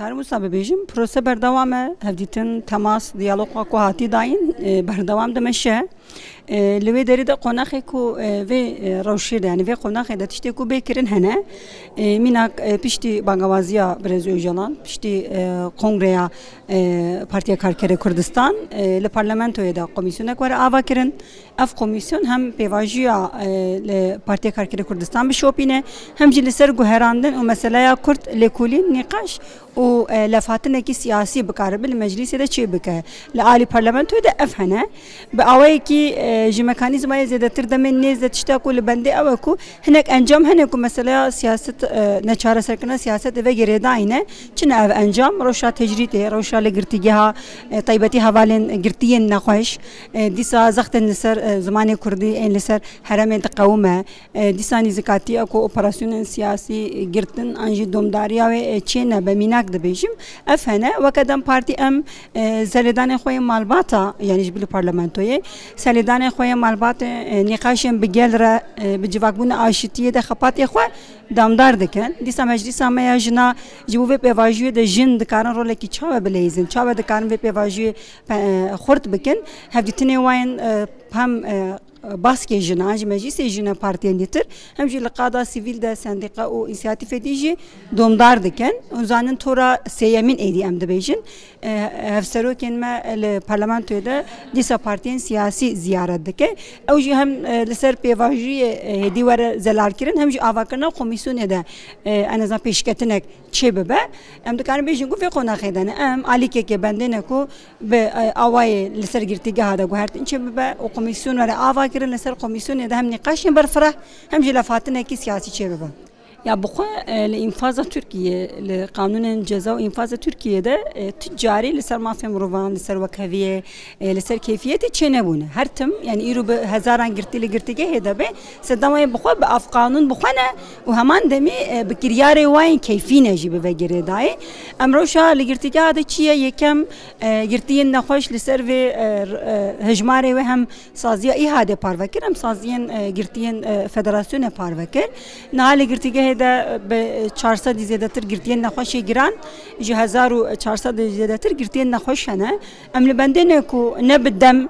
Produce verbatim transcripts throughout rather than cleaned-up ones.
Karim wisa bibêjim, prose berdewam e, hevdîtin, temas, diyaloga ku hatî dayîn, e, berdewam dimeşe. E, li wê derî de qonaxê ku, e, vê, e, rewşê de, yanî vê qonaxê de tiştê ku bê kirin hene. E, mînak, e, piştî bangewaziya Birêz Ocalan, piştî, e, kongreya, e, Partiya Karkerê Kurdistan, e, li parlamentoyê de komîsyonek were ava kirin. Ev komîsyon hem pêvajiya, e, li Partiya Karkerê Kurdistan bişopîne, hem jî li ser guherandin û meseleya Kurd lêkolîn nîqaş û, e, lefhatinekî siyasî bikaribe li meclîsê de çêbike. Li alî parlamentoyê de ev hene. Bi awayekî, e, ji mekanîzmayê zêdetir demên nêz de tişta ku li bendê ew e ku hinek encam hene ku meseleya siyaset, e, neçareserkirina siyasetê ve girêdayî ne. Çi ne ev encam? Rewşa tecrîdê, rewşa li girtîgeha, e, taybetî hevalên girtiyên nexweş, e, dîsa zextên li ser, e, zimanê kurdî ên li ser herêmê diqewime. E, dîsa nîzikatiya ku operasyonên siyasî, e, girtin an jî domdariya wê, e, çê nebe, mînak dibêjim. Ev hene, weke DEM Partî em, e, serlêdanên xwe yê malbata, yanî ji bilî parlamentoyê, serlêdanên xwe yê malbatê, e, nîqaşên bi gel re, e, bi civakbûna aşitiyê de xepatê xwe damdar dikin. Dîsa meclîsa me ya jina ji bo vê pêvajiyê de jin dikarin rolekî çawe bileyzin, çawe dikarin vê pêvajiyê pe-, e, xurt bikin. Hevdîtinê wayên, e, hem, e, baskê jinan, ji meclîsê jin û partiyên dîtir, hem jî li qada sivîl de sendîqa û însiyatîfê dî jî domdar dikin. Hûn zanin tora sêyemîn êdî em dibêjin. E, hevserokên me li parlamentoyê de dîsa partiyên siyasî ziyaret dike. Ew jî hem, e, li ser pêvajiyê, e, hêdî were zelalkirin, hem jî avakirina komîsyonê de, e, en azan pêşketinek çê bibe. Em dikarin bêjin ku vê qonaxê de ne. Em alîkekê bendê ne ku bi, e, awayê li ser girtîgeha de guhertin çê bibe û komîsyon were ava kirin, li ser komîsyonê de hem nîqaşên berfireh hem jî lefhatinekî siyasî çê bibe. Ya bi xwe, e, li înfaza Tirkiyê, li qanûnên ceza û înfaza Tirkiyê de, e, tu carî li ser mafê mirovan, li ser wekheviyê, e, li ser keyfiyetê çê nebûne. Her tim, yanî îro bi hezaran girtî li girtîgehê de be, sedema wê bi xwe bi ev qanûn bi xwe ne û heman demî, e, bi kiryarê wayên keyfî ne jî bibe girêdayî. Em rewşa li girtîgeha de çi ye? Yekem, e, girtiyên nexweş li ser vê, e, r-, e, hejmarê wê hem saziya îhadê parve kir, hem saziyên, e, girtiyên, e, federasyonê parve kir. Niha li girtîgehê de, e, bi çar sedî zêdetir girtiyên nexweşê giran, ji hezar û çar sedî zêdetir girtiyên nexweş hene. Em li bendê ne ku ne bi dem,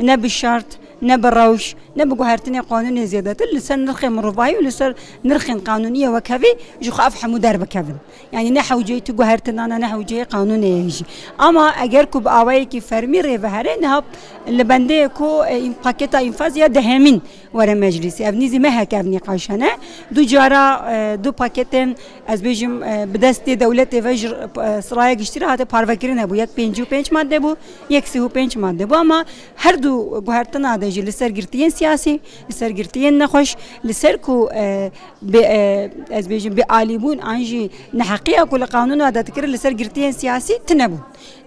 ne bi şert, ne bi rewş, ne bi guhertinê qanûnê zêdetir li ser nirxê mirovahî û li ser nirxên qanûnî yê wekhevî ji xwe ev hemû derbikevin. Yanî ne hewceyî tu guhertinan e, ne hewceyî qanûnê ye jî. Ama eger ku bi awayekî fermî rê vehere, niha li bendê ku, e, paketa înfaz ya dehemîn were meclîsê. Ev nîzî mehek ev nîqaş hene. Du cara, e, du paketên, ez bêjim, e, bi destê dewletê ve ji, e, siraya giştî re hate parvekirin hebû. Yek pêncî û pênc madde bû, yek sî û pênc madde bû. Ama her du guhertina de jî li ser girtiyên siyasî, li ser girtiyên nexweş, li ser ku, e, bi, e, ez bêjim, bi alîbûn an jî neheqiya ku li qanûna de dikir li ser girtiyên siyasî tine bû.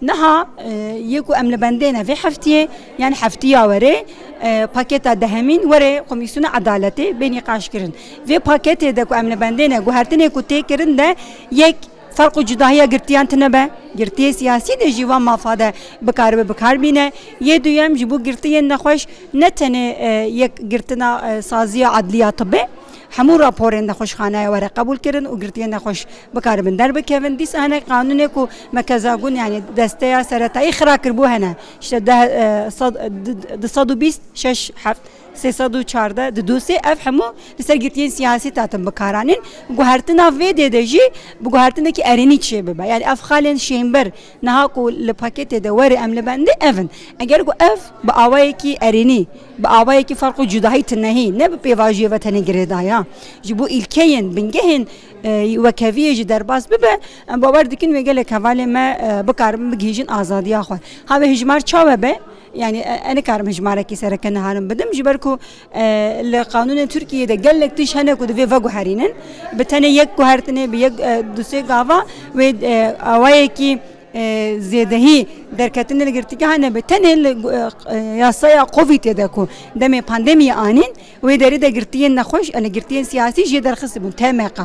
Niha, e, yê ku em li bendê ne vê heftiyê, yan heftiya werê, e, paketa dehemîn were Komîsyona Edaletê bê nîqaşkirin. Vê paketê de ku em li bendê ne, guhertinê ku tê kirin de yek ferq û cudahiya girtiyan tine be, girtiyê siyasî de jî van mafa de bikaribe bikar bîne. Yê duyem ji bo girtiyên nexweş ne tenê, e, yek girtina, e, saziya adliya tibê, hemû raporên nexweşxanaya were qebûl kirin û girtiyên nexweş bikaribin derbikevin. Dîsa hinek qanûnê ku mekezagun, yanî desteya seretayî xira kiribû hene. İşte de, e, sad, di, di sed û bîst şeş heft, sê sed û çardeh di dosê ev hemû li ser girtiyên siyasî hatin bikaranîn. Guhertina vê dê de jî bi guhertinekî erênî çê bibe. Yanî ev xalên şênber niha ku li paketê de were em li bendê ev in. Eger ku ev bi awayekî erênî, bi awayekî ferq û cudahî tinehî, ne bi pêvajiyê ve tenê girêdaya, ji bo îlkeyên bingehên, e, wekeviyê jî derbas bibe, em bawer dikin wê gelek hevalê me, e, bikaribin bigihîjin azadiya xwe. Ha vê hijmar çawe be? Yanî, e, ez nikarim hijmarekî sereke niha bidim, ji ber ku, e, li qanûnên Tirkiyê de gelek tişt hene ku divê veguherînin. Bi tenê yek guhertinê, bi yek, e, du sê gava wê, e, awayekî, e, zêdehî derketinê li girtîgeha nebe. Tenê li, e, e, yasaya Covidê de ku demê pandemiyê anîn, wê derî de girtiyên nexweş, e, li girtiyên siyasî jê derxistibûn, T M K.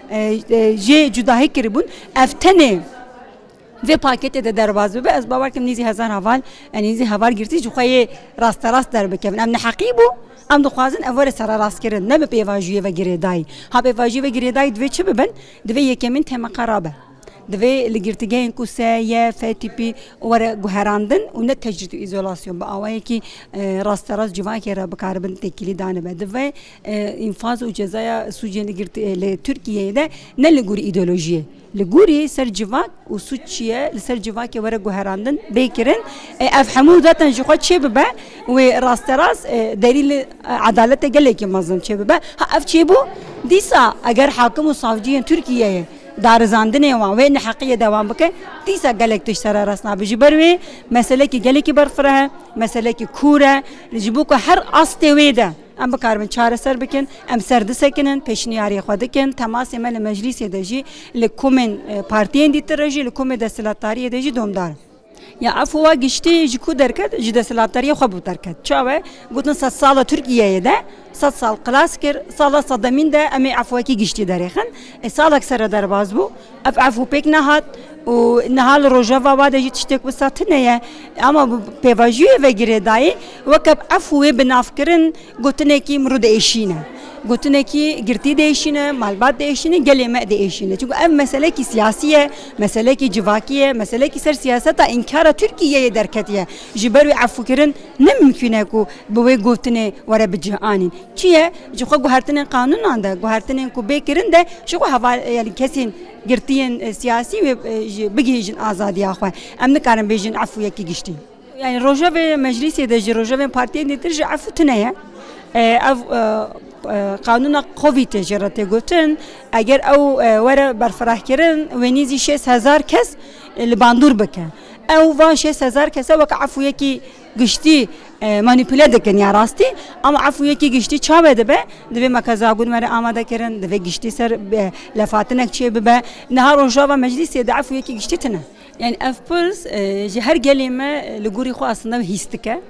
E, e, jê cudahî kiribûn. Ev tenê vê paketê de derbas bibe, ez bawer kim nîzî hezar heval, e, nîzî heval girtî ji xwe yê rasterast derbikevin. Ev neheqî bû, em dixwazin ev were sererastkirin, ne bi pêvajiyê ve girêdayî. Ha pêvajiyê ve girêdayî divê çi bibin? Divê yekemîn T M K rabe. Divê li girtîgehên ku S Y, F tîpî were guherandin û ne tecrîd û îzolasyon bi awayekî, e, rasterast civakê re bikaribin têkilî danibe. Divê, e, înfaz û cezaya sûcên li girtî-, e, li Tirkiyeyê de ne li gorî îdeolojiyê, li gorî ser civak û sûc çi ye, li ser civakê were guherandin, bê kirin. E, ev hemû zaten ji xwe çê bibe, wê rasterast, e, derî li, e, edaletê gelekî mezin çê bibe. Ha, ev çêbû, dîsa eger hakim û savciyên Tirkiyeyê darizandinê wan, wê neheqiyê dewam bike, dîsa gelek tişt sererast nabe. Ji ber wê meselekî gelekî berfireh e, meselekî kûr e, ji bo ku her astê wê de em bikaribin çareser bikin, em ser disekinin, pêşniyariyê xwe dikin, temasê me li meclîsê de jî, li komên, e, partiyên dîtir re jî, li komê desthilatdariyê de jî domdar in. Ya efû wa giştî ji ku derket? Ji desthilatdariyê xwe bû derket. Çawe? Gotin sed sala Tirkiyeyê de, sed sal xilas kir, sala sedemîn de em ê efûyekî giştî derêxin. E, salek sere derbas bû. Ev efû pêk nehat û niha li rojeva wa de jî tiştek wisa tune ye. Ama bi pêvajoyê ve girêdayî, weke ev efû wê bi nav kirin, gotinekî mirû diêşîne. Gotinekî girtî diêşîne, malbat diêşîne, gelê me diêşîne. Çunku ev meselekî siyasî ye, meselekî civakî ye, meselekî ser siyaseta înkara Tirkiyeyê derketiye. Ji ber wê efûkirin ne mimkûn e ku bi wê gotinê were bi cih anîn. Çi ye? Ji xwe guhertinên qanûnan de, guhertinên ku bê kirin de, ji xwe heval, yani kesên girtiyên, e, siyasî wê, e, ji, bigihîjin azadiya xwe. Em nikarin bêjin efûyekî giştî. Yani rojevê meclîsê de jî, rojevên partiyên dîtir jî efû tune ye. E, ev, e, e, qanûna Covidê jê re tê gotin, eger ew, e, were berfirehkirin, wê nîzî şêst hezar kes, e, li bandor bike. Ew van şêst hezar kese weke efûyekî giştî, e, manîpule dikin ya rastî. Ama efûyekî giştî çawe dibe? Divê mekezagûn were amade kirin, divê giştî ser, e, lefatinek çê bibe. Niha rojava meclîsê de efûyekî giştî tune. Yani ev pirs, e, ji her gelê me li gorî xwe aslında hîs dike.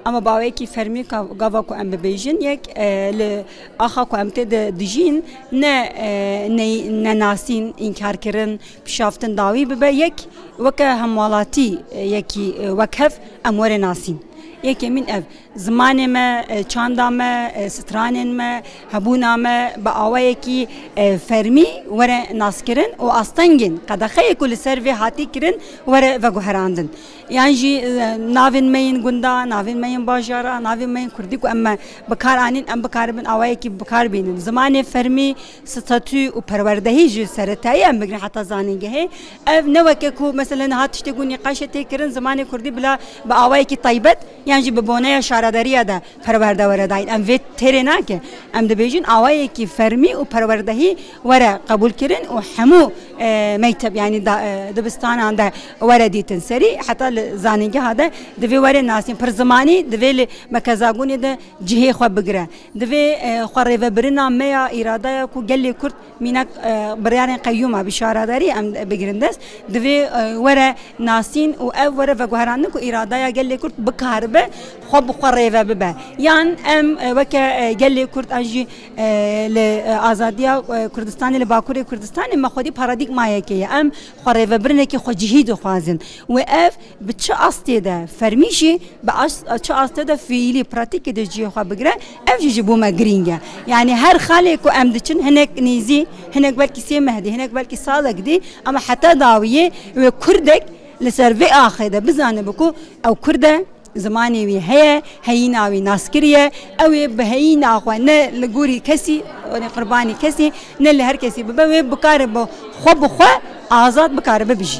Ama baweyekî fermî ka-, gava ku em bibêjin, yek, e, li axa ku em tê de dijîn, ne, e, ney-, nenasîn, înkarkirin, pişaftin dawî bibe, yek weke hemwelatî, e, yekî, e, wek hev em were nasîn. Yekemîn ev. Zimanê me, e, çanda me, e, stranên me, hebûna me bi awayekî, e, fermî were naskirin û astengên qedexeyê ku li ser vê hatî kirin were veguherandin. Yan jî, e, navên me yên gunda, navên me yên bajara, navên me yên kurdî ku em me bi kar anîn, em bikaribin awayekî bi kar bînin. Zimanê fermî, statû û perwerdehî ji seretayî em bigrin heta zanîngehê. Ev ne weke ku mesela niha tiştê ku nîqaşê tê kirin, zimanê kurdî bila bi awayekî taybet, yan jî bi boneya şaredariya de perwerde were dayîn. Em vê têrê nake. Em dibêjin awayekî fermî û perwerdehî were qebûl kirin û hemû, e, mekteb, yanî da, e, dibistanan de were dîtin serî, heta li zanîngeha de divê were nasîn. Pir zimanî divê li mekezagonê de cihê xwe bigire. Divê, e, xwe rêvebirina me ya îradaya ku gelê Kurd mînak, e, biryarên qeyûma bi şaredarî em bigirin dest. Divê, e, were nasîn û ev were veguherandin ku îradaya gelê Kurd bikaribe xwe bi xwe rêve bibe. Yan em, e, weke, e, gelê Kurd an jî, e, li, e, azadiya, e, Kurdistanê, li Bakurê Kurdistanê me xwedî paradîgmayekê ye. Em xwe rêvebirinekî xwecihî dixwazin. Wê ev bi çi astê de fermî jî, bi as-, çi astê de fiîlî, pratîkê de cihê xwe bigire, ev jî ji bo me girîng e. Yanî her xalê ku em diçin, hinek nêzî, hinek belkî sê meh dî, hinek belkî salek dî, ama heta dawiyê wê kurdek li ser vê axê de bizanibe ku ew kurd e, zimanê wî heye, heyîna wî nas kiriye, ew ê bi heyîna xwe ne li gorî kesî, ne qurbanî kesî, ne li her kesî bibe, wê bikare bi xwe bi xwe azad bikare bibijî.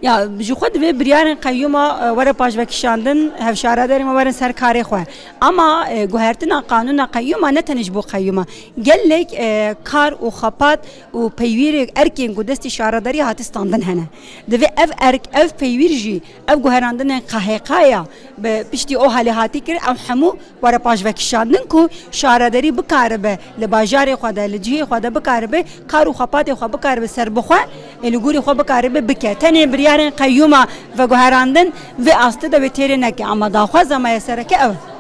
Ya, ji xwe divê biryarên qeyûma, e, were paşvekişandin, hevşaredarê me werin ser karê xwe. Ama, e, guhertina qanûna qeyûma ne tenê ji bo qeyûma. Gelek, e, kar û xepat û peywîrê erkên ku destî şaredarî hatî standin hene. Divê ev erk, ev peywîr jî, ev guherandinên K H K ya bi piştî OHALê hatî kirin, ew hemû were paşvekişandin ku şaredarî bikaribe li bajarê xwe de, li cihê xwe de bikaribe, kar û xepatê xwe bikaribe serbixwe, ê li gorî xwe bikaribe bike. Tenê biryarên qeyûma veguherandin vê astê de wê têrê neke, ama daxwaza me ya sereke ew e.